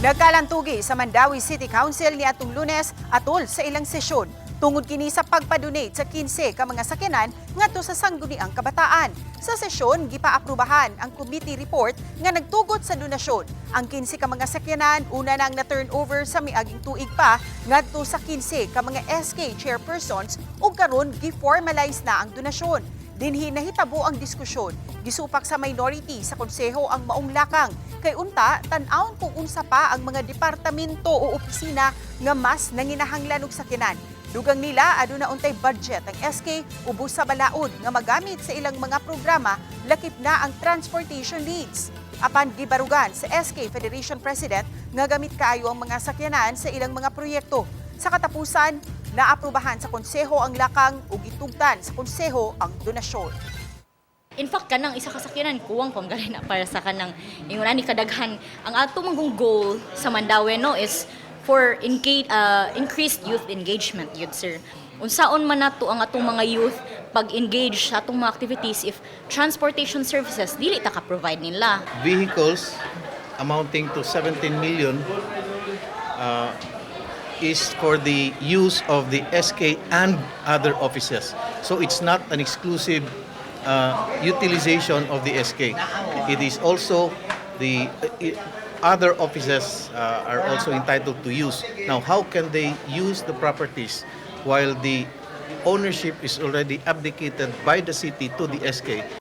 Nagkalantugi sa Mandaue City Council niadtong Lunes atol sa ilang sesyon. Tungod kini sa pagpadonate sa 15 ka mga sakyanan ngadto sa Sangguniang Kabataan. Sa sesyon, gipaaprubahan ang committee report nga nagtugot sa donasyon. Ang 15 ka mga sakyanan una nang na-turnover sa miaging tuig pa ngadto sa 15 ka mga SK chairpersons ug karon gi-formalize na ang donasyon. Dinhi nahitabo ang diskusyon. Gisupak sa minority sa konseho ang maong lakang. Kay unta, tan-awon kung unsa pa ang mga departamento o opisina nga mas nanginahanglan og sakyanan. Dugang nila, aduna untay budget ang SK ubos sa balaod nga magamit sa ilang mga programa, lakip na ang transportation needs. Apan gibarugan sa SK Federation President nga gamit kaayo ang mga sakyanan sa ilang mga proyekto. Sa katapusan, naaprubahan sa konseho ang lakang ug gitugtan sa konseho ang donasyon. In fact, kanang isa ka sakyanan kuwang pang na para sa kanang ingon ani kadaghan. Ang ato manggong goal sa Mandaue, no, is for increased youth engagement yun, sir. Unsaon man nato ang atong mga youth pag-engage sa atong mga activities if transportation services dili ta ka provide nila? Vehicles amounting to 17 million is for the use of the SK and other offices. So it's not an exclusive utilization of the SK. It is also the other offices are also entitled to use. Now, how can they use the properties while the ownership is already abdicated by the city to the SK?